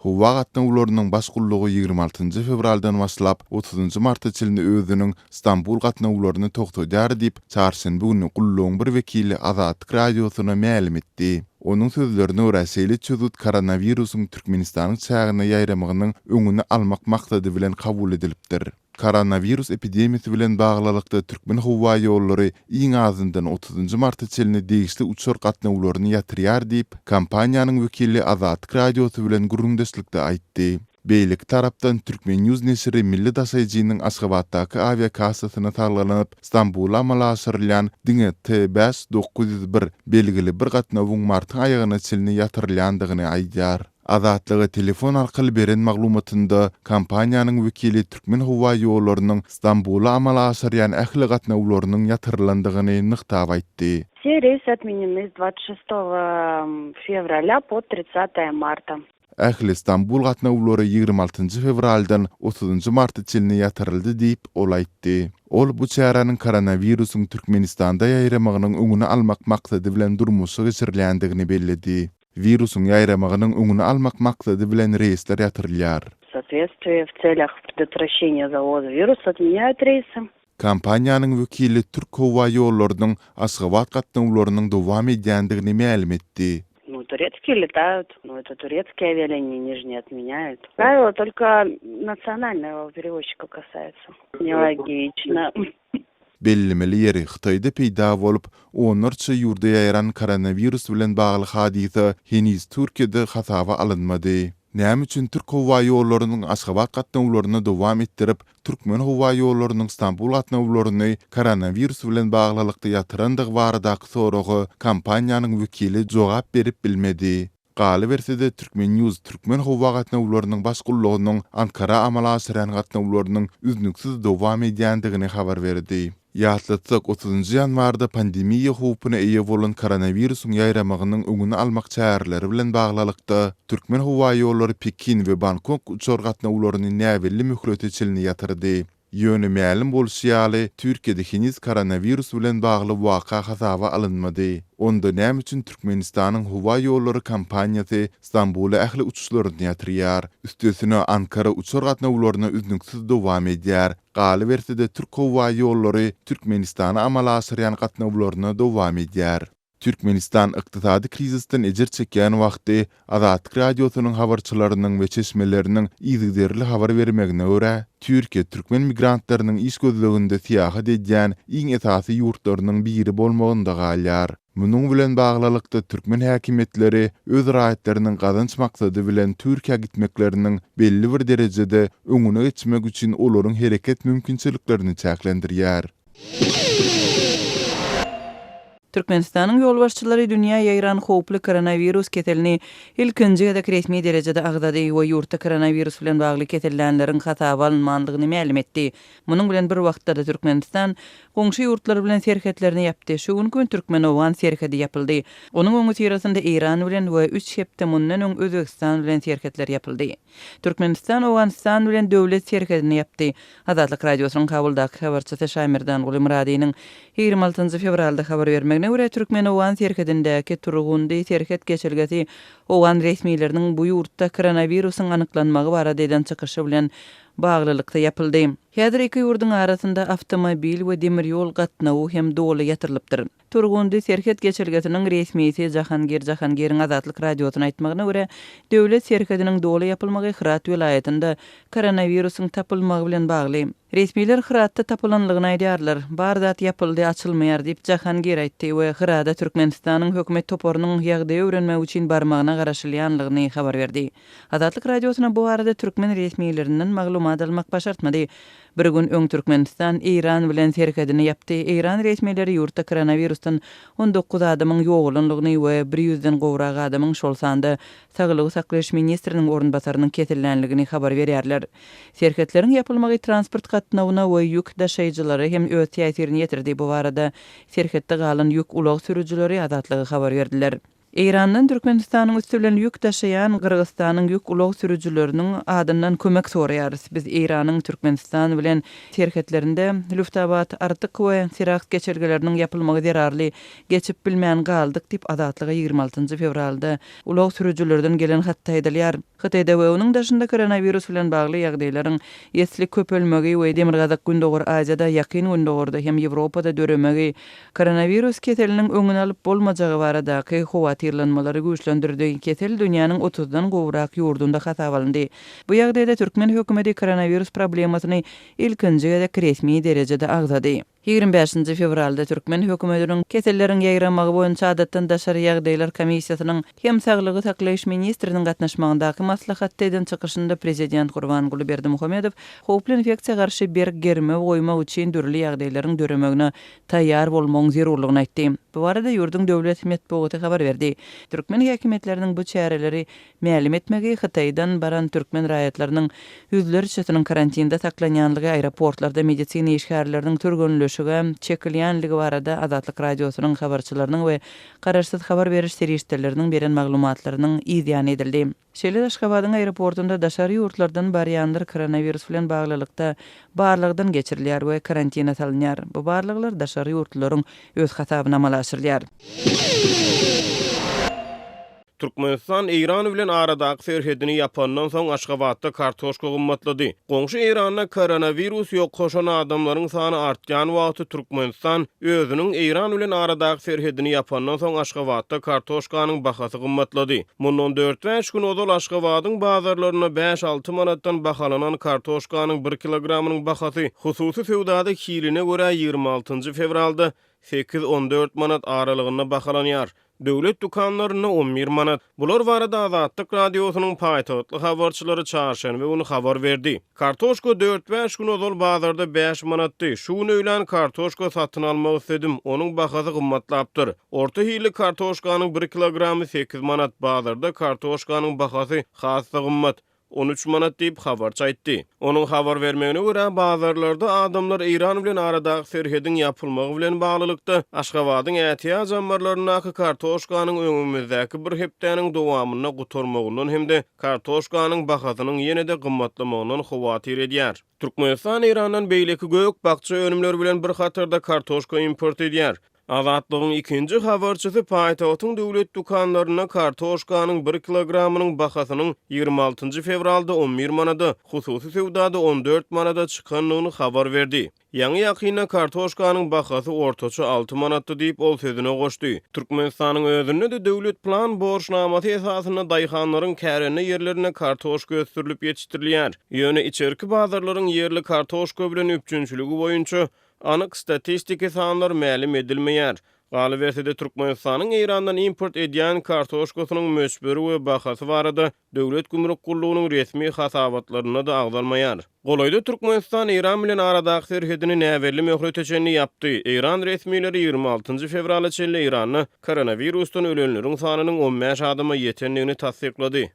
Howa gatnawlarynyň baş gullugy 26 fewraldan başlap, 30 marta çenli özüniň Stambul gatnawlaryny togtadýar diýip, çarşenbe güni gullugyň bir wekili Azatlyk Radiosyna mälim etdi. Onuň sözlerine görä, şeýle çözgüt koronawirusyň Türkmenistanyň çägine ýaýramagynyň öňüni almak maksady bilen kabul edilipdir. Koronawirus epidemiýasy bilen baglylykda Türkmenhowaýollary iň azyndan otuzynjy marta çenli degişli uçar gatnawlaryny ýatyrýar diýip, kompaniýanyň wekili Azatlyk Radiosy bilen gürrüňdeşlikde aýtdy. Beýleki tarapdan, Turkmen. News neşiri milli daşaýjynyň Aşgabatdaky awiakassasyna salgylanyp, Stambula amala aşyrylýan diňe T 5901 belgili bir gatnawyň martyň aýagyna çenli ýatyrylýandygyny aýdýar. Azatlyga telefon arkaly beren maglumatynda, kompaniýanyň wekili Türkmenhowaýollarynyň Stambula amala aşyrýan ähli gatnawlarynyň ýatyrylandygyny nygtap aýtdy. Все рейсы отменены с двадцать шестого февраля по тридцатое марта. Ähli Stambul gatnawlary 26 fewraldan 30 marta çenli ýatyryldy diýip, ol aýtdy. Ol bu çäräniň koronawirusyň Türkmenistanda ýaýramagynyň öňüni almak maksady bilen durmuşa geçirilýändigini belledi. Wirusyň ýaýramagynyň öňüni almak maksady bilen reýsler ýatyrylýar. В соответствии в целях предотвращения завоза вируса отменяют рейсы. Kompaniýanyň wekili Türkhowaýollarynyň Aşgabat gatnawlarynyň dowam edýändigini mälim etdi. Ну, турецкие летают, но это турецкие авиалинии, они же не отменяют. Правило только национального перевозчика касается. Нелогично. Bellemeli ýeri, Hytaýda peýda bolup, onlarça ýurda ýaýran koronawirus bilen bagly hadysa heniz Türkiýede hasaba alynmady. Näme üçin Türkhowaýollarynyň Aşgabat gatnawlaryny dowam etdirip, Türkmenhowaýollarynyň Stambul gatnawlaryny koronawirus bilen baglylykda ýatyrandygy baradaky soraga kompaniýanyň wekili jogap berip bilmedi. Galyberse-de, Turkmen. News türkmen howa gatnawlarynyň baş gullugynyň Ankara amala aşyrýan gatnawlarynyň üznüksiz dowam edýändigini habar berdi. Ýatlatsak, otuzynjy ýanwarda pandemiýa howpuna eýe bolan koronawirusyň ýaýramagynyň öňüni almak çäreleri bilen baglylykda, Türkmenhowaýollary Pekin we Bangkok uçar gatnawlaryny näbelli möhlete çenli ýatyrdy. Ýöne mälim bolşy ýaly, Türkiýede heniz koronawirus bilen bagly waka hasaba alynmady. Onda näme üçin Türkmenistanyň howa ýollary kompaniýasy Stambula ähli uçuşlaryny ýatyrýar? Üstesine, Ankara uçar gatnawlaryna üznüksiz dowam edýär. Galyberse-de, Türkhowaýollary Türkmenistana amala aşyrýan gatnawlaryna dowam edýär. Türkmenistan ykdysady krizisden ejir çekýän wagty, Azatlyk Radiosynyň habarçylarynyň we çeşmeleriniň yzygiderli habar bermegine görä, Türkiýe türkmen migrantlarynyň iş gözleginde syýahat edýän iň esasy ýurtlarynyň biri bolmagynda galýar. Munuň bilen baglylykda, türkmen häkimiýetleri öz raýatlarynyň gazanç maksady bilen Türkiýä gitmekleriniň belli bir derejede öňüne geçmek üçin olaryň hereket mümkinçiliklerini çäklendirýär. Türkmenistanyň ýolbaşçylary dünýä ýaýran howply koronawirus keselini ilkinji gezek resmi derejede agzady we ýurtda koronawirus bilen bagly kesellänleriň hasaba alynmandygyny mälim etdi. Munuň bilen bir wagtda-da Türkmenistan goňşy ýurtlar bilen serhetlerini ýapdy. Şu günki gün türkmen-owgan serhedi ýapyldy. Onuň öňüsyrasynda Eýran bilen we üç hepde mundan öň Özbegistan bilen serhetler ýapyldy. Türkmenistan Owganystan bilen döwlet serhedini ýapdy. Azatlyk Radiosynyň Kabuldaky habarçysy Şaýmerdanguly Myradynyň 26 fewralda habar bermegine görä, türkmen-owgan serhedindäki Turgundy serhet geçelgesi owgan resmileriniň bu ýurtda koronawirusyň anyklanmagy barada eden çykyşy bilen baglylykda ýapyldy. Häzir iki ýurduň arasynda awtomobil we demir ýol gatnawy hem doly ýatyrylypdyr. Turgundy serhet geçelgesiniň resmisi Jahangir Jahangiriň Azatlyk Radiosyna aýtmagyna görä, döwlet serhediniň doly ýapylmagy Hyrat welaýatynda koronawirusyň tapylmagy bilen bagly. Resmiler Hyratda tapylanlygyny aýdýarlar. Bar zat ýapyldy, açylmaýar diýip, Jahangir aýtdy we Hyrada Türkmenistanyň hökümet toparynyň ýagdaýy öwrenmek üçin barmagyna garaşylýanlygyny habar berdi. Azatlyk Radiosyna bu barada türkmen resmilerinden maglumat almak başartmady. Bir gün öň Türkmenistan Eýran bilen serhedini ýapdy. Eýran resmileri ýurtda koronawirusdan 19 adamyň ýogalandygyny we bir ýüzden gowrak adamyň, şol sanda saglygy saklaýyş ministriniň orunbasarynyň kesellänligini habar berýärler. Serhetleriň ýapylmagy transport gatnawyna we ýük daşaýjylara hem öz täsirini ýetirdi. Bu barada serhetde galan ýük ulag sürüjileri Azatlyga habar berdiler. Eýrandan Türkmenistanyň üsti bilen ýük daşaýan Gyrgyzystanyň ýük ulag sürüjileriniň adyndan kömek soraýarys. Biz Eýranyň Türkmenistan bilen serhetlerinde Lüftabat, Artyk we Siraks geçelgeleriniň ýapylmagy zerarly geçip bilmän galdyk diýip, Azatlyga 26 fewralda ulag sürüjilerden gelen hatda aýdylýar. Hytaýda we onuň daşynda koronawirus bilen bagly ýagdaýlaryň esli köpelmegi we Demirgazyk-Gündogar Aziýada, Ýakyn Gündogarda hem Ýewropada döremegi koronawirus keseliniň öňüni alyp bolmajagy baradaky howatyrlanmalary güýçlendirdi. Kesel dünýäniň otuzdan gowrak ýurdunda hasaba alyndy. Bu ýagdaýda türkmen hökümeti koronawirus problemasyny ilkinji gezek resmi derejede agzady. 25-nji fewralda türkmen hökümetiniň Keselleriň ýaýramagy boýunça adatdan daşary ýagdaýlar komissiýasynyň hem saglygy saklaýyş ministriniň gatnaşmagyndaky maslahatda eden çykyşynda prezident Gurbanguly Berdimuhamedow howply infeksiýa garşy berk germew goýmak üçin dürli ýagdaýlaryň döremegine taýýar bolmagyň zerurlygyny aýtdy. Bu barada ýurduň döwlet metbugaty habar berdi. Türkmen häkimiýetleriniň bu çäreleri mälim etmegi Hytaýdan baran türkmen raýatlarynyň ýüzlerçesiniň karantinde saklanýanlygy, aeroportlarda medisina işgärleriniň türgenleşige çekilýänligi barada Azatlyk Radiosynyň habarçylarynyň we garaşsyz habar beriş serişdeleriniň beren maglumatlarynyň yz ýany edildi. Şeýle-de Aşgabadyň aeroportunda daşary ýurtlardan barýanlar koronawirus bilen baglylykda barlagdan geçirilýär we karantina salynýar. Bu barlaglar daşary ýurtlularyň öz hasabyna amala aşyrylýar. Türkmenistan Eýran bilen aradaky serhedini ýapandan soň Aşgabatda kartoşka gymmatlady. Goňşy Eýranda koronawirus ýokaşan adamlaryň sany artýan wagty Türkmenistan özüniň Eýran bilen aradaky serhedini ýapandan soň Aşgabatda kartoşkanyň bahasy gymmatlady. Mundan dört-bäş gün ozal Aşgabadyň bazarlarynda bäş-alty manatdan bahalanan kartoşkanyň bir kilogramynyň bahasy hususy söwdada hiline görä 26 njy fewralda sekiz-on dört manat aralygynda bahalanýar. Döwlet dükanlarynda on bir manat. Bular barada Azatlyk Radiosynyň paýtagtly habarçylary çarşenbe güni habar berdi. Kartoşka dört-bäş gün ozal bazarda bäş manatdy. Şu gün öýlän kartoşka satyn almak isledim. Onuň bahasy gymmatlapdyr. Orta hilli kartoşkanyň bir kilogramy sekiz manat. Bazarda kartoşkanyň bahasy has-da gymmat. 13 manat diýip, habarçy aýtdy. Onuň habar bermegine görä, bazarlarda adamlar Eýran bilen aradaky serhediň ýapylmagy bilen baglylykda, Aşgabadyň ätiýaç ammarlaryndaky kartoşkanyň öňümizdäki bir hepdäniň dowamynda gutarmagyndan hem-de kartoşkanyň bahasynyň ýene-de gymmatlamagyndan howatyr edýär. Türkmenistan Eýrandan beýleki gök-bakja önümleri bilen bir hatarda kartoşka import edýär. Azatlygyň ikinji habarçysy paýtagtyň döwlet dükanlarynda kartoşkanyň bir kilogramynyň bahasynyň 26 njy fewralda on bir manada, hususy söwdada on dört manada çykandygyny habar berdi. Ýaňy-ýakynda kartoşkanyň bahasy ortaça alty manatdy diýip, ol sözüne goşdy. Türkmenistanyň özünde-de döwlet plan borçnamasy esasynda daýhanlaryň kärende ýerlerinde kartoşka ösdürilip ýetişdirilýär. Ýöne içerki bazarlaryň ýerli kartoşka bilen üpjünçiligi boýunça Anyk statistiki sanlar mälim edilmeýär. Galyberse-de, Türkmenistanyň Eýrandan import edýän kartoşkasynyň möçberi we bahasy barada Döwlet gümrük gullugynyň resmi hasabatlarynda-da agzalmaýar. Golaýda Türkmenistan Eýran bilen aradaky serhedini näbelli möhlete çenli ýapdy. Eýran resmileri 26 fewrala çenli Eýranda koronawirusdan ölenleriň sanynyň 15 adama ýetendigini tassyklady.